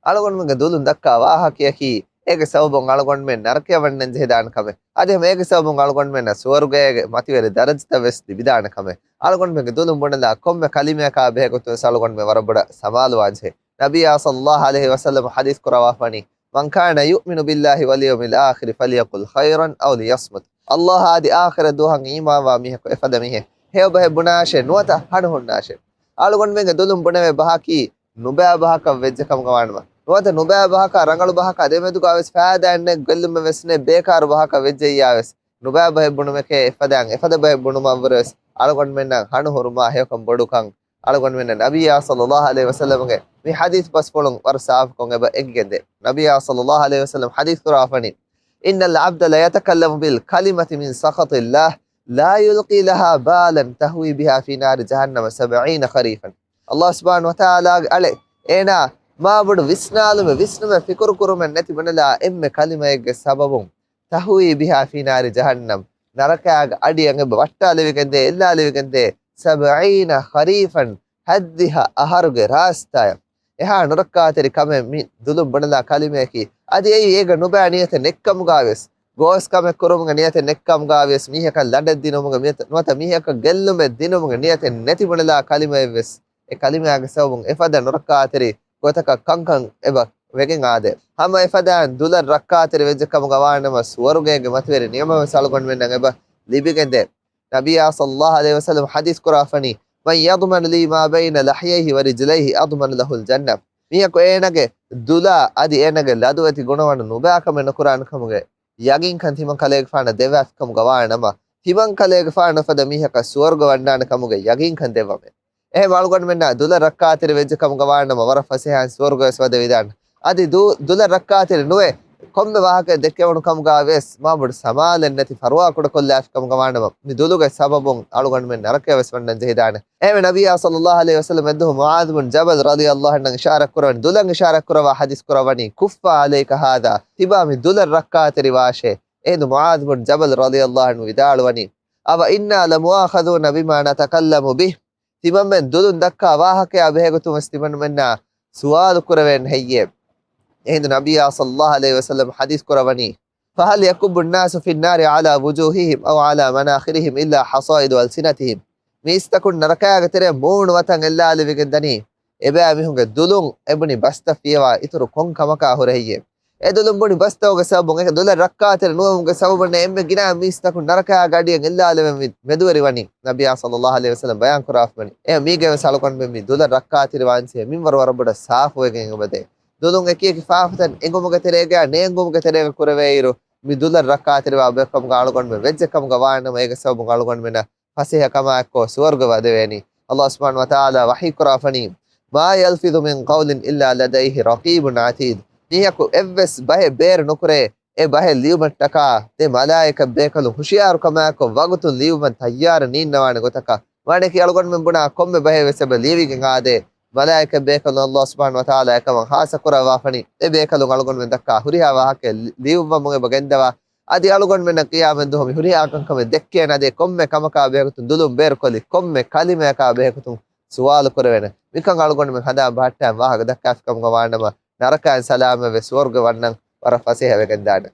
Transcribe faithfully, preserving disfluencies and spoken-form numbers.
އަޅުގަނޑުމެންގެ ދުލުން ދައްކާ ވާހަކަޔަކީ، އޭގެ ސަބަބުން އަޅުގަނޑުމެން ނަރަކަޔަށް ވަންނަން ޖެހިދާނެ ކަމެއް. އަދި ހަމަ އޭގެ ސަބަބުން އަޅުގަނޑުމެންނަށް ސުވަރުގޭގެ މަތިވެރި ދަރަޖަތައް ވެސް ލިބިދާނެ ކަމެއް. އަޅުގަނޑުމެންގެ ދުލުން ބުނެލާ ކޮންމެ ކަލިމަޔަކާ ބެހޭގޮތުން ވެސް އަޅުގަނޑުމެން ވަރަށް ބޮޑަށް ސަމާލުވާން ޖެހޭ. ނަބިއްޔާ ޞައްލައްލާހު ޢަލައިހި ވަސައްލަމަ ޙަދީޘް ކުރައްވާފަނީ، من كان يؤمن بالله واليوم الآخر فليقل خيرا أو ليصمت. ﷲ އާދި އާޚިރަތް ދުވަހަށް އީމާންވާ މީހަކު އެފަދަ މީހެއް ހެޔޮ ބަހެއް ބުނާށޭ، ނުވަތަ ހަނު ހުންނާށޭ. އަޅުގަނޑުމެންގެ ދުލުން ބުނެވޭ ބަހަކީ ނުބައި ބަހަކަށް ވެއްޖެ ކަމުގަ ވާނަމަ، ނުވަތަ ނުބައި ބަހަކާ ރަނގަޅު ބަހަކާ ދެމެދުގަ ވެސް ފައިދާއެއް ނެތް، ގެއްލުމެއް ވެސް ނެތް، ބޭކާރު ބަހަކަށް ވެއްޖެއްޔާ ވެސް، ނުބައި ބަހެއް ބުނުމެކޭ އެފަދައިން އެފަދަ ބަހެއް ބުނުމަށްވުރެ ވެސް އަޅުގަނޑުމެންނަށް ހަނު ހުރުމާ ހެޔޮކަން ބޮޑުކަން އަޅުގަނޑުމެންނަށް ނަބިއްޔާ ޞައްލައްލާހު ޢަލައިހި ވަސައްލަމަގެ މި ޙަދީޘް ބަސްފުޅުން ވަރަށް ސާފުކޮށް އެބަ އެނގިގެންދޭ. ނަބިއްޔާ ޞައްލައްލާހު ޢަލައިހި ވަސައްލަމަ ޙަދީޘް ކުރައްވާފަނީ، إن العبد ليتكلم بالكلمة من سخط الله لا يلقي لها بالا تهوي بها في نار جهنم سبعين خريفا. ﷲ ސުބްޙާނަހޫ ވަތަޢާލާގެ އަޅެ، އޭނާ މާބޮޑު ވިސްނާލުމެއް، ވިސްނުމެއް، ފިކުރު ކުރުމެއް ނެތި ބުނެލާ އެންމެ ކަލިމައެއްގެ ސަބަބުން، تهوي بها في نار جهنم، ނަރަކައިގެ އަޑިއަށް އެބަ ވައްޓާލެވިގެންދޭ، އެއްލާލެވިގެންދޭ، سبعين خريفا، ހަތްދިހަ އަހަރުގެ ރާސްތާއަށް. އެހާ ނުރައްކާތެރި ކަމެއް މި ދުލުން ބުނެލާ ކަލިމަޔަކީ. އަދި އެއީ އޭގަ ނުބައި ނިޔަތެއް ނެތްކަމުގަ ވެސް، ގޯސް ކަމެއް ކުރުމުގެ ނިޔަތެއް ނެތްކަމުގަ ވެސް، މީހަކަށް ލަނޑެއް ދިނުމުގެ ނިޔަތެއް ނުވަތަ މީހަކަށް ގެއްލުމެއް ދިނުމުގެ ނިޔަތެއް ނެތި ބުނެލާ ކަލިމައެއް ވެސް، އެ ކަލިމާގެ ސަބަބުން އެފަދަ ނުރައްކާތެރި ގޮތަކަށް ކަންކަން އެބަ ވެގެން އާދޭ. ހަމަ އެފަދައިން ދުލަށް ރައްކާތެރި ވެއްޖެ ކަމުގަ ވާނަމަ، ސުވަރުގޭގެ މަތިވެރި ނިޢުމަތް ވެސް އަޅުގަނޑުމެންނަށް އެބަ ލިބިގެންދޭ. ނަބިއްޔާ ޞައްލައްލާހު ޢަލައިހި ވަސައްލަމަ ޙަދީޘް ކުރައްވާފަނީ، من يضمن لي ما بين لحييه ورجليه أضمن له الجنة. މީހަކު އޭނަގެ ދުލާ އަދި އޭނަގެ ލަދުވެތި ގުނަވަނު ނުބައިކަމެއް ނުކުރާނެ ކަމުގެ ޔަގީންކަން ތިމަން ކަލޭގެފާނަށް ދެއްވާފި ކަމުގަ ވާނަމަ، ތިމަން ކަލޭގެފާނު އެފަދަ މީހަކަށް ސުވަރުގެ ވަންނާނެ ކަމުގެ ޔަގީންކަން ދެއްވަމޭ. އެހެން އަޅުގަނޑުމެންނާ ދުލަށް ރައްކާތެރި ވެއްޖެ ކަމުގަ ވާނަމަ، ވަރަށް ފަސޭހައިން ސުވަރުގެ ވެސް ވަދެވިދާނެ. އަދި ދު-، ދުލަށް ރައްކާތެރި ނުވެ، ކޮންމެ ވާހަކައެއް ދެއްކެވުނު ކަމުގަ ވެސް މާބޮޑު ސަމާލެއް ނެތި ފަރުވާ ކުޑަކޮށްލާފި ކަމުގަ ވާނަމަ، މި ދުލުގެ ސަބަބުން އަޅުގަނޑުމެން ނަރަކަޔަށް ވެސް ވަންނަން ޖެހިދާނެ. އެހެންވެ ނަބިއްޔާ ޞައްލައްލާހު ޢަލައިހި ވަސައްލަމަ އެއްދުވަހު މުޢާޛު ބުން ޖަބަލް ރަޟިޔައްލާހު ޢަންހު އިޝާރާތް ކުރަވަނީ، ދުލަށް އިޝާރާތް ކުރައްވާ ޙަދީޘް ކުރައްވަނީ، كف عليك هذا، ތިބާ މި ދުލަށް ރައްކާތެރިވާށޭ. އޭނަ މުޢާޛު ބުން ޖަބަލް ރަޟިޔައްލާހު ޢަންހު ވިދާޅުވަނީ، أوإنا لمؤاخذون بما نتكلم به؟ ތިމަންމެން ދުލުން ދައްކާ ވާހަކަޔާ ބެހޭގޮތުން ވެސް ތިމަންމެންނާ ސުވާލު ކުރެވޭން ހެއްޔޭ؟ އެހިނދު ނަބިއްޔާ ޞައްލައްލާހު ޢަލައިހި ވަސައްލަމަ ޙަދީޘް ކުރައްވަނީ، فهل يكب الناس في النار على وجوههم أو على مناخرهم إلا حصائد ألسنتهم؟ މީސްތަކުން ނަރަކައިގެ ތެރެއަށް މޫނު ވަތަން އެއްލާލެވިގެން ދަނީ، އެބައިމީހުންގެ ދުލުން އެބުނި ބަސްތައް ފިޔަވާ އިތުރު ކޮން ކަމަކާ ހުރެ ހެއްޔޭ؟ އެ ދުލުން ބުނި ބަސްތަކުގެ ސަބަބުން އެ ދުލަށް ރައްކާތެރި ނުވުމުގެ ސަބަބުން އެންމެ ގިނަ މީސްތަކުން ނަރަކައިގެ އަޑިއަށް އެއްލާލެވެން މި މެދުވެރިވަނީ. ނަބިއްޔާ ޞައްލައްލާހު ޢަލައިހި ވަސައްލަމަ ބަޔާން ކުރައްވާފަ ވަނީ، އެ މީގެ ވެސް އަޅުގަނޑުމެން މި ދުލަށް ރައްކާތެރިވާންސޭ މިންވަރު ވަރަށް ބޮޑަށް ސާފުވެގެން އެބަދޭ. ދުލުން އެކިއެކި ފާފަތައް އެނގުމުގެ ތެރޭގަ ނޭނގުމުގެ ތެރޭގަ ކުރެވޭއިރު، މި ދުލަށް ރައްކާތެރިވާ ބައެއް ކަމުގަ އަޅުގަނޑުމެން ވެއްޖެ ކަމުގަ ވާނަމަ، އޭގެ ސަބަބުން އަޅުގަނޑުމެންނަށް ފަސޭހަ ކަމާއެއްކޮށް ސުވަރުގެ ވަދެވޭނީ. ﷲ ސުބްޙާނަހޫ ވަތަޢާލާ ވަޙީ ކުރައްވާފަނީ، ما يلفظ من قول إلا لديه رقيب عتيد. މީހަކު އެއްވެސް ބަހެއް ބޭރު ނުކުރޭ، އެ ބަހެއް ލިޔުމަށްޓަކާ ދެ މަލާއިކަ ބޭކަލުން ހުޝިޔާރު ކަމާއެކު ވަގުތުން ލިޔުމަށް ތައްޔާރަށް ނީންނަވާނެ ގޮތަކަށް. މާނައަކީ އަޅުގަނޑުމެން ބުނާ ކޮންމެ ބަހެއް ވެސް އެބަ ލިޔެވިގެން އާދޭ، މަލާއިކަ ބޭކަލުން ﷲ ސުބްޙާނަހޫ ވަތަޢާލާ އެކަމަށް ޚާއްޞަ ކުރައްވާފަނީ. އެ ބޭކަލުން އަޅުގަނޑުމެން ދައްކާ ހުރިހާ ވާހަކައެއް ލި-، ލިޔުއްވަމުން އެބަ ގެންދަވާ. އަދި އަޅުގަނޑުމެންނަށް ޤިޔާމަތް ދުވަހު މި ހުރިހާ ކަންކަމެއް ދެއްކޭނެ. އަދި ކޮންމެ ކަމަކާ ބެހޭގޮތުން ދުލުން ބޭރުކޮށްލި، ކޮންމެ ކަލިމަޔަކާ ބެހޭގޮތުން ސުވާލު ކުރެވޭނެ. މިކަން އަޅުގަނޑުމެން ހަނދާން ބަހައްޓާ ވާހަކަ ދައްކާފި ކަމުގަ ވާނަމަ، ނަރަކައިން ސަލާމަތްވެ ސުވަރުގެ ވަންނަން ވަރަށް ފަސޭހަވެގެންދާނެ.